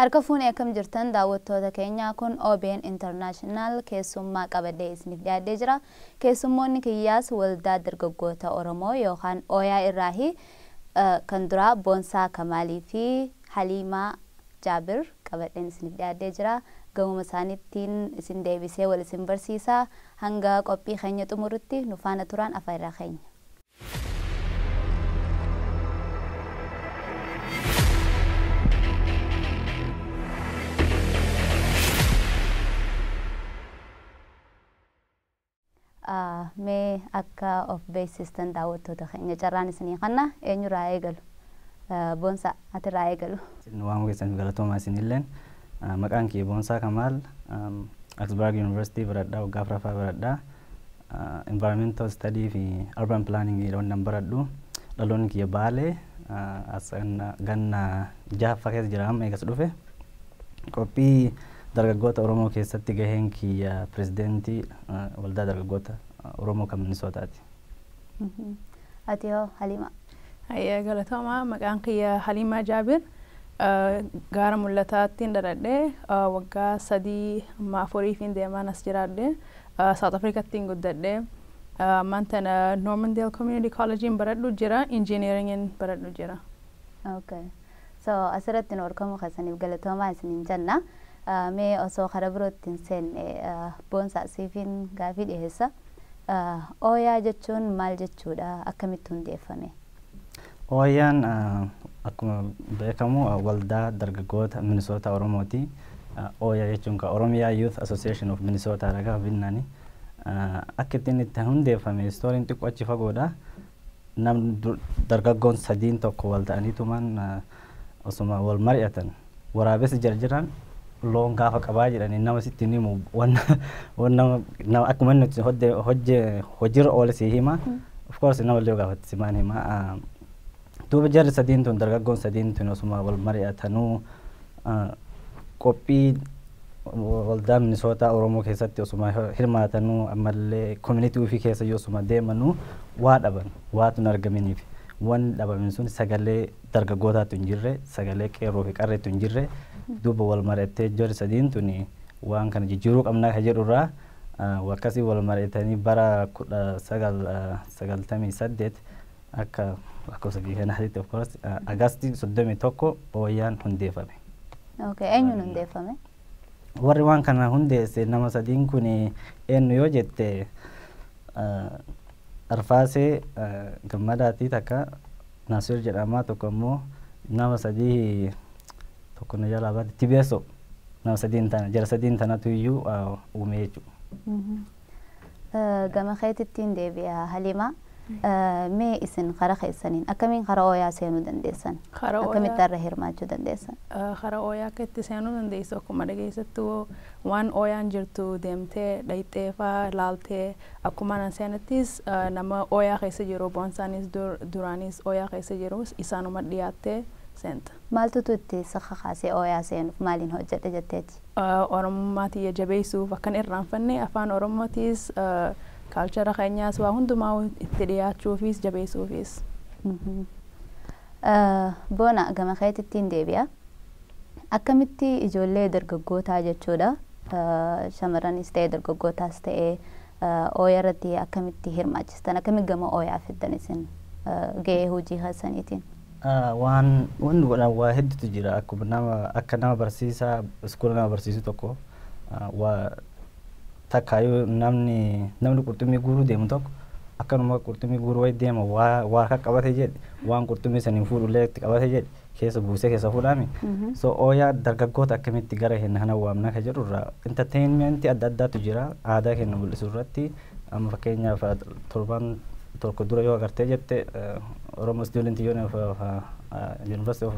Harka fuunee akkam jirtan daawwattoota keenyaa? Kun OBN International keessummaa qabadee isiniif dhiyaatee jira. Keessummoonni kiyyaas waldaa dargaggoota Oromoo yookaan OYA irraahi. Kan duraa Boonsaa Kamaalii fi Haliimaa Jaabir qabadheen isiniif dhiyaatee jira. Gamuma isaaniittiin isin deebisee wal isin barsiisa. Hanga qophii keenya xumurutti nu faana turaan afeerraa keenya. Mee akka of beeksistan daawwattoota keenya carraan isinii kanna. Eenyurraa eegalu? Boonsaa, atirraa eegalu. Waamuu keessaniif galatoomaa isinilleen. Maqaan kiyya Boonsaa Kamaal, Augsburg University baradhaa, waggaa afuraffaa baradhaa. Environmental Study fi Urban Planning wannan baradhu. Dhaloonni kiyya Baalee, as ganna jahaffaa keessa jira amma eegas dhufe. Qophii dargaggoota Oromoo keessatti gaheen kiyya pirezidentii waldaa dargaggoota Oromoo kan Minisootaati. Ati hoo, Haliima? Hayyee, galatoomaa. Maqaan kiyya Haliimaa Jaabir. Gaara Mul'ataattiin dhaladhee, waggaa 3 amma afuriifiin deemaan as jiraadhe. South Africattiin guddadhe. Ammaan tana Normandale Community Collegein baradhu jira, engineeringin baradhu jira. Okay. So asirratti nu argamuu keessaniif galatoomaa isiniin jenna. Mee osoo karaa birootti hin seenne, Boonsaa, siifiin gaafii dhiyeessa. OYA jechuun maal jechuudha? Akkamitti hundeeffame? OYAan akkuma beekamu waldaa dargaggoota Minisoota Oromooti. OYA jechuun kan Oromiyaa Youth Association of Minnesota ragaa binnaani. Akka ittiin itti hundeeffame istooriin xiqqoo achi fagoodha. Namni dargaggoon sadiin tokko wal ta'aniitumaan osuma wal mari'atan waraabessi jarjaraan loon gaafa qabaa jedhanii nama sitti himu, nama akkuma inni hojiirra oole si hima. Of course nama illee gaafatti simaan hima. Duuba jarri sadiin tun, dargaggoon sadiin tun, osuma wal mari'atanuu qophii waldaa Minisootaa Oromoo keessatti osuma hirmaatanuu, ammallee community ofii keessa yoo osuma deemanuu waa dhaban, waatu hin argaminiif. Wanni dhabamin sun sagalee dargaggootaatu hin jirre, sagalee qeerroo fi qarreetu hin jirre. Duuba wal mari'attee jarri sadiin tuni waan kana jijjiiruu qabnaa kan jedhurraa akkasii wal mari'atanii bara 1998 akka lakkoofsa biyya kanaatti, of course, Agastii 31 OYAan hundeeffame. Okay, eenyuun hundeeffame? Warri waan kana hundeesse nama sadiin kun eenyu yoo jette, Arfaasee Gammadaatii takka Nasir jedhama, tokko immoo nama sadii tokko na jalaa baate, Tibeeso, nama sadiin tana, jara sadiin tanatu iyyuu uume jechuudha. Gama keetittiin deebi'a, Haliima. Mee isin kara keessaniin akkamiin kara OYA seenuu dandeessan? Akkamitti irra hirmaachuu dandeessan? Kara OYA akka itti seenuu dandeessu, akkuma dhageessattu waan OYAan jirtu deemtee dhayxee faa laaltee, akkuma nan seenattis nama OYA keessa jiru, Boonsaanis duraanis OYA keessa jiru, isaanuma dhiyaattee seenta. Maaltu itti si kakaasee OYA seenuuf, maaliin hojjedhe jetteeti? Oromummaa tiyya jabeessuuf, akkan irraanfanne afaan Oromootis, culture keenyaas, waa hundumaa itti dhiyaachuufis jabeessuufis. Boona, gama keetittiin deebi'a. Akkamitti ijoollee dargaggootaa jechuudha, shamarranis ta'e dargaggootaas ta'e, OYA irratti akkamitti hirmaachistan? Akkamitti gama OYA fiddan isin gahee hojii keessaniitiin? Waan wanni godhan waa hedduutu jira. Akkuma nama akka nama barsiisaa iskuula nama barsiisu tokko, waa takkaayyuu namni qurxummii guuruu deemu tokko akkanuma qurxummii guuruu wayi deema, waa akka qabate jedhe, waan qurxummii saniin fuudhullee itti qabate jedhe keessa buusee keessa fuudhaami. So OYA dargaggoota akkamitti gara keenya kana waamna ka jedhurraa entertainmentii adda addaatu jira aadaa keenya mul'isu irratti. Amma fakkeenyaaf torban tokko dura yoo agartee jette, Oromo Student Union of University of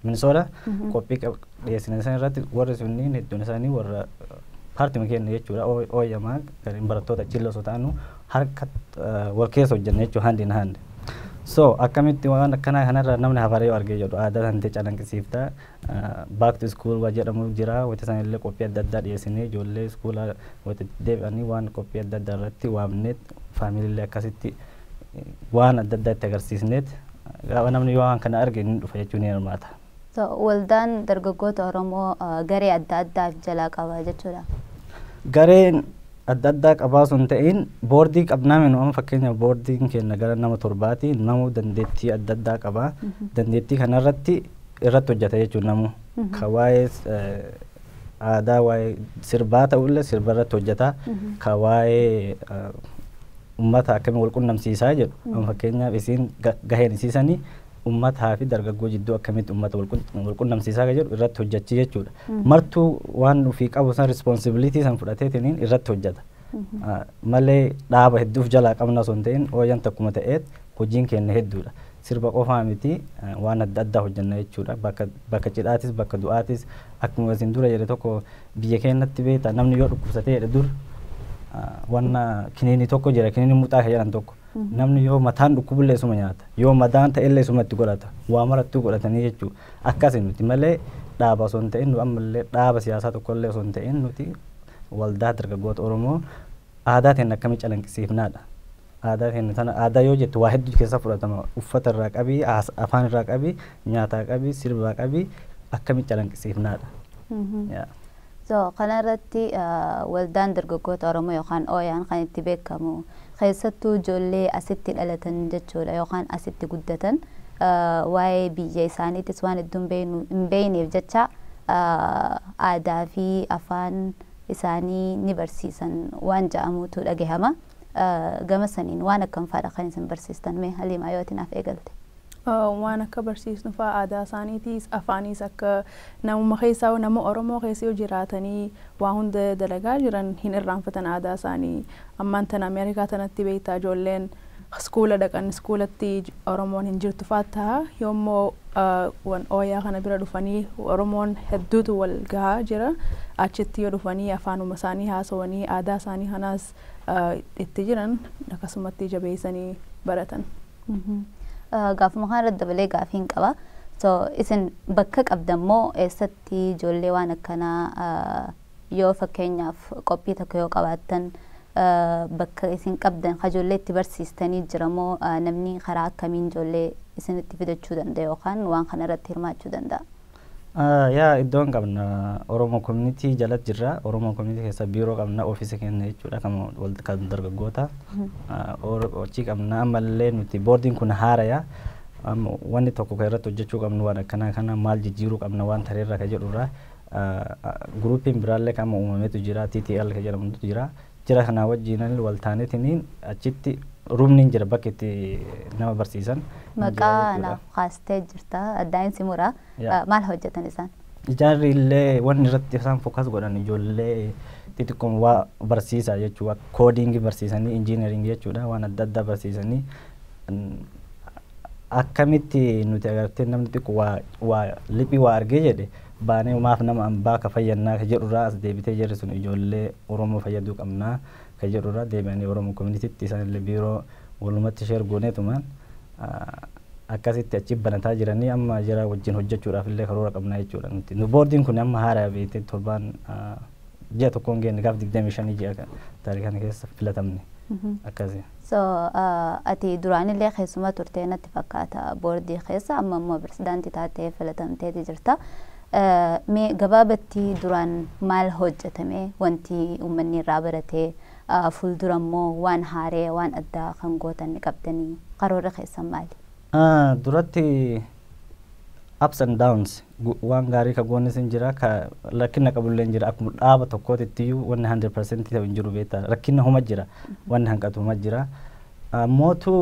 Minnesota qophii dhiyeessine san irratti warri sunniin hedduun isaanii warra paartii keenya jechuudha. OYAmaa kan barattoota achillee osoo ta'anu harka wal keessa hojjenna jechuudha, hand in hand. So akkamitti waan akkanaa kanarra namni hafaree yoo argee jedhu aadaa tantee calanqisiifta. Back to school waa jedhamu jira, wanta isaan illee qophii adda addaa dhiyeessinee ijoollee iskuula wanta deebi'anii waan qophii adda addaa irratti waamneet, faamiliillee akkasitti waan adda addaa itti agarsiisneet, gaafa namni yoo waan kana arge ni dhufa jechuun ni hirmaata. So waldaan dargaggoota Oromoo garee adda addaaf jalaa qaba jechuudha. Gareen adda addaa qabaa osoo hin ta'in, boordii qabnaa minu. Amma fakkeenyaaf boordiin keenya gara nama 7ti. Namu dandeettii adda addaa qabaa. Dandeettii kanarratti irratti hojjeta jechuudha namu. Ka waa'ee aadaa, waa'ee sirbaa ta'ullee sirba irratti hojjeta. Ka waa'ee uummata akkamiin wal qunnamsiisaa jedhu. Amma fakkeenyaaf isiin gaheen isiisanii uummataa fi dargaggoo jidduu akkamitti uummata wal qunnamsiisaa jedhu irratti hojjechi jechuudha. Martuu waan ofii qabu san, responsibility san fudhateetiniin irratti hojjeta. Malee dhaaba hedduuf jalaa qabna osoo hin ta'in, ooyan takkuma ta'eet hojiin keenya hedduudha. Sirba qofaa miti, waan adda addaa hojjenna jechuudha. Bakka cidhaatis, bakka du'aatis, akkuma isin dura jedhe tokko, biyya keenyatti beekta, namni yoo dhukkubsatee jedhe dur wanna kiniinii tokko jira, kiniinii muxaa kan jedhan tokko. Namni yoo mataan dhukkubullee isuma nyaata. Yoo madaan ta'ellee isuma itti godhata. Waa marattuu godhatanii jechuudha. Akkasi nuti malee dhaaba osoo hin ta'in, nu ammallee dhaaba siyaasaa tokkollee osoo hin ta'in, nuti waldaa dargaggoota Oromoo aadaa teenya akkamii calanqisiifnaadha. Aadaa teenya tana, aadaa yoo jettu waa hedduu keessa fudhatama. Uffata irraa qabii, afaan irraa qabii, nyaataa qabii, sirbaa qabii, akkamii calanqisiifnaadha. So kana irratti waldaan dargaggoota Oromoo yookaan OYAan kan itti beekamu keessattuu ijoollee asitti dhalatan jechuudha yookaan asitti guddatan, waa'ee biyya isaaniitis waan hedduu hin beekneef jecha aadaa fi afaan isaanii ni barsiisan waan jedhamutu dhagahama. Gama saniin waan akkam fa'aadha kan isin barsiistan? Mee Haliimaa, yoo ati naaf eegalte? Waan akka barsiisnu fa'aa aadaa isaaniitiis afaaniis, akka namuma keessaa nama Oromoo keessa yoo jiraatanii waa hunda dalagaa jiran hin irraanfatan aadaa isaanii. Ammaan tana Ameerikaa tanatti beektaa, ijoolleen iskuula dhaqan, iskuulatti Oromoon hin jirtu fa'aa ta'a. Yoommoo wan ooyaa kana bira dhufanii, Oromoon hedduutu wal gahaa jira, achitti yoo dhufanii afaanuma isaanii haasawanii aadaa isaanii kanaas itti jiran akkasumatti jabeessanii baratan. Gaafuma kana irratti dabalee gaafiin qaba. So isin bakka qabdammoo eessatti ijoollee waan akkanaa, yoo fakkeenyaaf qophii tokko yoo qabaattan, bakka isin qabdan ijoollee itti barsiistanii jiramoo, namni karaa akkamiin ijoollee isinitti fidachuu danda'a yookaan waan kana irratti hirmaachuu danda'a? Yaa, iddoon qabna Oromoo Community jalatti jirra. Oromoo Community keessa biiroo qabna, ofiisa keenya jechuudha, kan dargaggoota. Hojii qabna ammallee. Nuti boordiin kun haaraya. Wanni tokko kan irratti hojjechuu qabnu waan akkanaa kana, maal jijjiiruu qabna waan tareerra ka jedhurra. Guruupiin biraallee kan uumameetu jira, TTL ka jedhamutu jira. Jira kanaa wajjin wal taaneetiniin achitti rumni jira, bakka itti nama barsiisan. Maqaa naaf kaastee jirta, addaan si mura. Maal hojjetan isaan? Ijaarri illee wanni irratti isaan focus godhan ijoollee xixiqqoon waa barsiisaa jechuudha. Coding barsiisanii, engineering jechuudha, waan adda addaa barsiisanii, akkamitti nuti agartee namni xiqqoo waa liphii waa argee jedhe baanee maaf nama ambaa ka fayyannaa ka jedhurraa as deebitee, jirri sun ijoollee Oromoo fayyaduu qabnaa ka jedhurraa deebi'anii Oromoo communitytti isaanillee biiroo walumatti share gooneetumaan akkasitti achi banataa jiranii, amma jara wajjin hojjechuudhaaf illee karoora qabnaa jechuudha nuti. Nu boordiin kun amma haaraa beektee, torbaan ji'a tokkoon geenne, gaaf 25 ji'a taarikii kana keessa filatamne akkasi. So ati duraanillee keessuma turtee natti fakkaata boordii keessa, amma immoo pirezidaantii taatee filatamteeti jirta. Mee gabaabatti duraan maal hojjetame, wanti uummanni irraa baratee, fuuldura immoo waan haaree, waan addaa kan gootan ni qabdanii, karoora keessan maali? Duratti ups and downs, waan gaarii ka goonnis hin jira, ka rakkina qabullee hin jira. Akkuma dhaaba tokkootitti iyyuu wanni 100% ta'u hin jiru beektaa, rakkina huma jira, wanni hanqatu huma jira. Mootu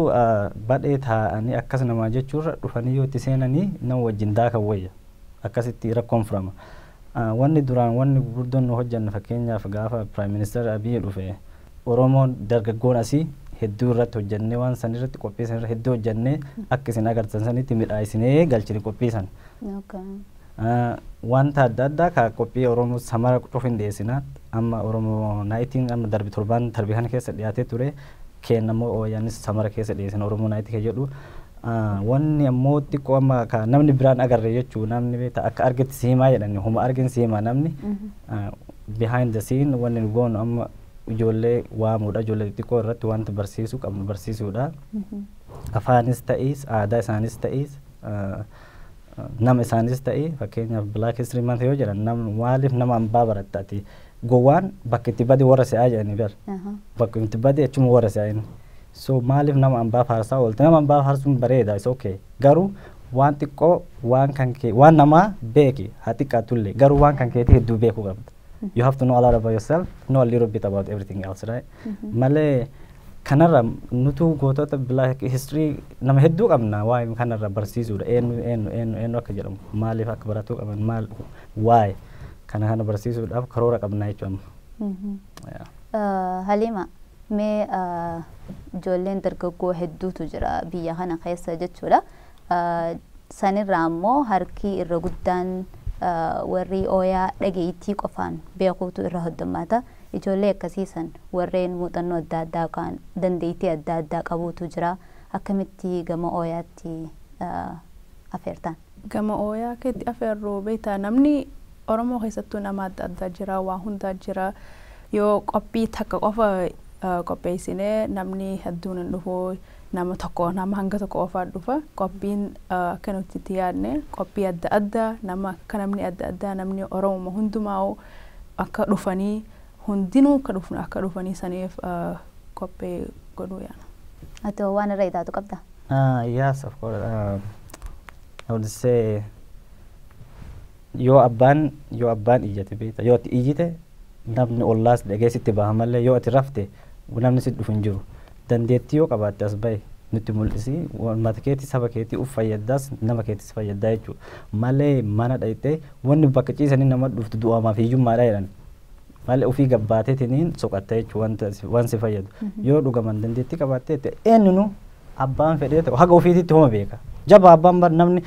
badhee taa'anii akkas namaa jechuurra dhufanii yoo itti seenanii nama wajjin daakan wayya, akkasitti rakkoon furama. Wanni duraan wanni gurguddoon nu hojjanne, fakkeenyaaf gaafa Prime Minister Abiy dhufe, Oromoon dargaggoon asii hedduu irratti hojjannee, waan san irratti qophii san irra hedduu hojjannee, akka isin agartan sanitti midhaasinee galchine qophii san. Wanta adda addaa ka qophii Oromoo samara cufa hin dhiyeessina. Amma Oromoo Nightiin amma darbi torbaan darbi kana keessa dhiyaatee ture, kennammoo ooyaanis samara keessa dhiyeessina Oromoo Night kan jedhu. Wanni ammoo xiqqoo amma ka namni biraan agarre jechuu, namni beektaa akka argetti si himaa jedhani, huma argin si himaa namni. Behind the scene wanni nu goonu amma ijoollee waamuudha, ijoollee xixiqqoo irratti wanta barsiisuu qabnu barsiisuudha. Afaanis ta'is, aadaa isaanis ta'is. Nama isaanis ta'e, fakkeenyaaf Black History Month yoo jedhan, namni maaliif nama hambaa baratta ati, gowwaan bakka itti bade warra se'aa jedhanii bar, bakka itti bade achuma warra se'aa inni. So maaliif nama hambaa faarsaa oolte? Nama hambaa faarsuun bareeda, is okay, garuu waan xiqqoo waan kan kee, waan namaa beeki haa xiqqaatullee, garuu waan kan keetii hedduu beekuu qabda. You have to know a lot about yourself, know a little bit about everything else, right? Malee kanarra nutu gootota Black History nama hedduu qabna. Waa'ee kanarra barsiisuudha, eenyu eenyu eenyu eenyu akka jedhamu, maaliif akka baratuu qaban, maal waa'ee kana kana barsiisuudhaaf karoora qabna jechuudha. Halima, mee ijoolleen dargaggoo hedduutu jira biyya kana keessa jechuudha. Sanirraa immoo harki irra guddaan warri ooyaa dhageettii qofaan beekuutu irra heddummaata. Ijoollee akkasiisan warreen muuxannoo adda addaa kan dandeettii adda addaa qabuutu jira. Akkamitti gama ooyaatti afeertan? Gama ooyaa keetti afeerru, beektaa, namni Oromoo keessattuu nama adda addaa jira, waa hundaa jira. Yoo qophii takka qofa qopheessinee namni hedduun hin dhufu, nama tokko, nama hanga tokko qofaa dhufa. Qophiin akka nuti itti yaadne qophii adda addaa, nama akka namni adda addaa, namni Oromoo hundumaa akka dhufanii, hundinuu akka dhufnu, akka dhufanii saniif qophii godhuu yaana. Ati waan irra itaatu qabda? Yes, of course. I would say yoo abbaan iyyate, beekta, yoo ati iyyite namni ollaas dhagee sitti baha malee yoo ati rafte namni sitti dhufu hin jiru. Dandeettii yoo qabaatte as bahi, nutti mul'isi. Uummata keetii, saba keetii uf fayyaddaas, nama keetis fayyaddaa jechuudha. Malee mana dhayitee wanni bakka ciisanii nama dhuftu du'amaaf hiyyummaadha jedhan. Malee ofii gabbaateetiniin soqatta jechuudha wanta waan si fayyadu. Yoo dhugaman dandeettii qabaattee, eenyunu abbaan fedhee ta'u haga ofiititti homa beeka. Jaba abbaan bar, namni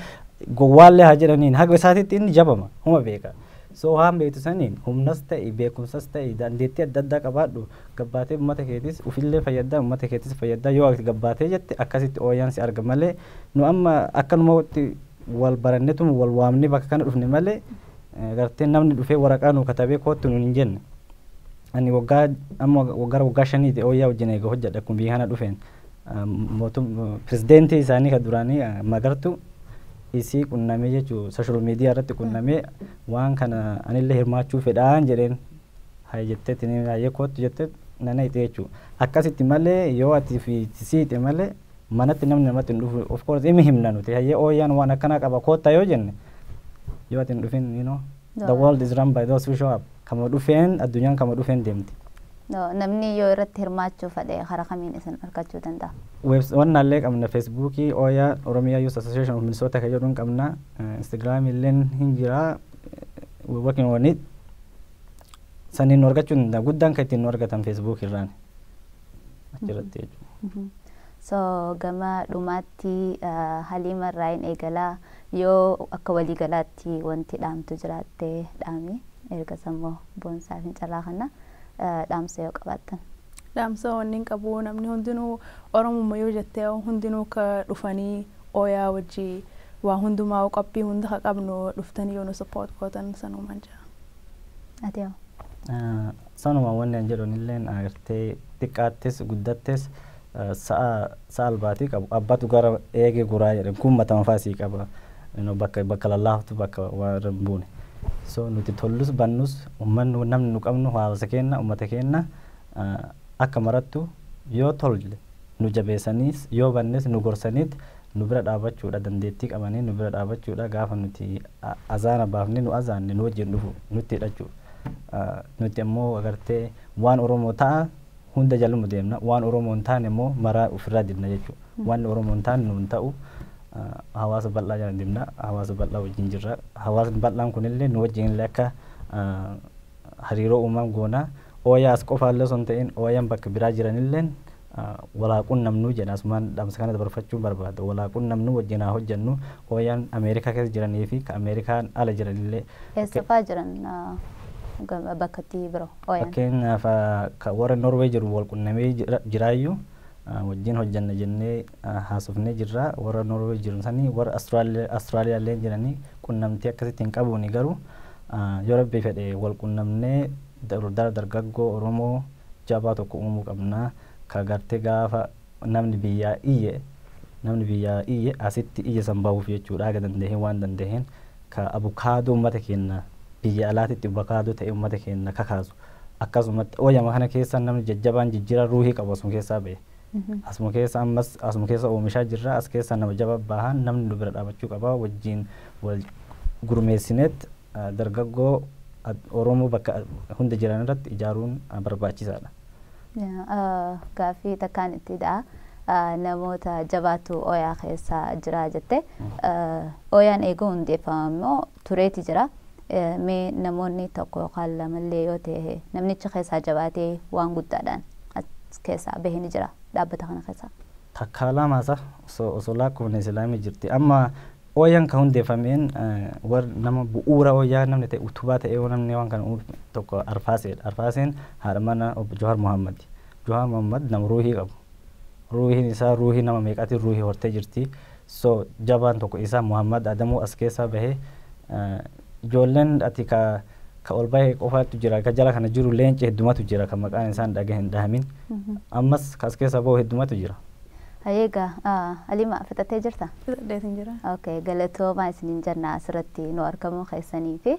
gowwaallee haa jedhaniin, haga isaatitti inni jabama, homa beeka. So waan beektu saniin humnas ta'e, beekumsas ta'e, dandeettii adda addaa qabaadhu, gabbaatee uummata keetis ufillee fayyaddaa, uummata keetis fayyaddaa. Yoo ati gabbaatee jette akkasitti ooyaan si arga. Malee nu amma akkanumatti wal barannetum wal waamnee bakka kana dhufne malee gartee namni dhufee waraqaa nu katabee kootti nu hin jenne. Ani waggaa amma gara waggaa 5ti ooyaa wajjin eega hojjedha kun biyya kana dhufeen. Mootum pirezidentii isaanii kan duraanii Magartu isii qunnamee jechuu, social media irratti qunnamee, waan kana anillee hirmaachuu fedhaan jedheen, haye jetteetti, hayyee kootu jette, nana ite jechuu. Akkasitti malee yoo ati fi siite malee manatti namni namatti hin dhufu. Of course imi himna nuti, hayyee ooyaan waan akkanaa qaba koottaa yoo jenne, yoo ati hin dhufin, the world is run by those who show up. Kama dhufeen addunyaan kama dhufeen deemti. Namni yoo irratti hirmaachuu fedhe karaa kamiin isin argachuu danda'a? Wannaallee qabna, Feesbuukii Ooyaa, Oromiyaa Youth Association of Minnesota kan jedhuun qabna. Instagram illeen hin jira. We working on it. Saniin nu argachuu danda'a. Guddaan kan ittiin nu argatan Feesbuuk irraan. Achirratti jechuudha. So gama dhumaatti Haliima irraa hin eegalaa, yoo akka waliigalaatti wanti dhaamtu jiraatte dhaami, erga sammoo boonsaa fincilaa kana dhaamsa yoo qabaattan. Dhaamsa wanni hin qabu, namni hundinuu Oromummaa yoo jettee hundinuu ka dhufanii ooyaa wajjii waa hundumaa qophii hunda ka qabnu dhuftanii yoo nu support gootan sanumaan jira. Ati hoo? Sanuma wanni an jedhuun illeen agartee, xiqqaattis guddattis sa'a sa'a albaatii qabu abbatu gara eegee guraa jedhan kun mataa mafaasii qaba, bakka bakka lallaaftu, bakka waa irra hin buune. So nuti tollus bannus uummanni, namni nu qabnu hawaasa keenya, uummata keenya akka marattu yoo tolle nu jabeessaniis, yoo bannes nu gorsaniit nu bira dhaabachuudha, dandeettii qabanii nu bira dhaabachuudha. Gaafa nuti azaana baafne nu azaanne nu wajjin dhufu nutti hidhachuu. Nuti ammoo agartee waan Oromoo ta'a hunda jaluma deemna, waan Oromoo hin taane immoo maraa ofirraa dibna jechuudha. Waan Oromoo hin taane nu hin ta'u. Hawaasa bal'aa jala deemna, hawaasa bal'aa wajjin jirra. Hawaasni bal'aan kunillee nu wajjin illee akka hariiroo uumaan goona. Ooyaa as qofaallee osoo hin ta'in ooyaan bakka biraa jiranilleen walaa qunnamnuu jedha. Asumaan dhaamsa kana dabarfachuu barbaada. Walaa qunnamnuu, wajjin haa hojjennu, ooyaan Ameerikaa keessa jiranii fi ka Ameerikaan ala jiranillee. Eessa fa'aa jiran bakkatti biroo ooyaan? Fakkeenyaaf ka warra Norway jiru wal qunnamee jiraayyuu, wajjin hojjenna jennee haasofnee jirra. Warra Norway jiru sanii, warra Austraaliyaa illee jiranii qunnamtii akkasitti hin qabuuni, garuu yoo Rabbi fedhe wal qunnamnee dargaggoo Oromoo jabaa tokko uumuu qabna. Ka gartee gaafa namni biyyaa iyye Namni biyyaa iyye asitti iyya san bahuuf jechuudha haga danda'een waan danda'een ka abukaadoo uummata keenya biyya alaatitti abukaadoo ta'e uummata keenya kakaasu akkasumatti ooyama kana keessa namni jajjabaan jijjiira ruuhii qabu asuma keessaa bahe. Asuma keessa ammas asuma keessa oomishaa jirra, as keessa nama jaba bahan namni nu bira dhaabachuu qaba, wajjin wal gurmeessineet dargaggoo Oromoo bakka hunda jiran irratti ijaaruun barbaachisaadha. Gaaffii takkaan ittidha. Namoota jabaatu oyaa keessa jira jette. Oyaan eeguu hundeeffama immoo tureeti jira. Mee namoonni tokko yookaan lamallee yoo ta'e namnichi keessaa jabaatee waan guddaadhaan as keessaa bahee ni jira dhaabbata kana keessaa. Takkaa lamaasa osoo lakkoofne islaamii jirti. Amma ooyaan kan hundeeffameen warra nama bu'uura ooyaa namni ta'e utubaa ta'e namni waan kana tokko Arfaaseedha. Arfaaseen haadha mana obbo Johaar Muhammad. Johaar Muhammad nama ruuhii qabu. Ruuhiin isaa ruuhii nama meeqaatiin ruuhii hortee jirti. So jabaan tokko isaa Muhammad Adamuu as keessaa bahee ijoolleen ati ka ka ol bahee qofaatu jira, ka jala kana jiru leenci heddumatu jira kan maqaan isaan dhagahe hin dhahamin. Ammas ka as keessa bahu heddumatu jira. Egaa Halima fixattee jirta? Fixadheetin jira. Okay, galatoomaa isiniin jenna asirratti nu argamuu keessanii fi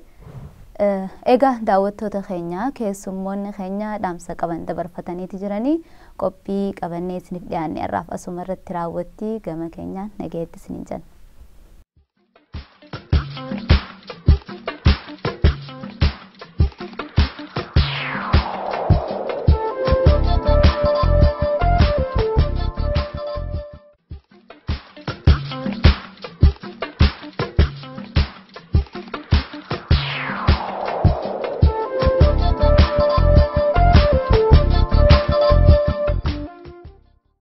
egaa daawwattoota keenya, keessummoonni keenya dhaamsa qaban dabarfataniiti jiranii, qophii qabannee isiniif dhiyaanne irraaf asuma irratti raawwatti, gama keenyaan nagayetti isiniin jenna.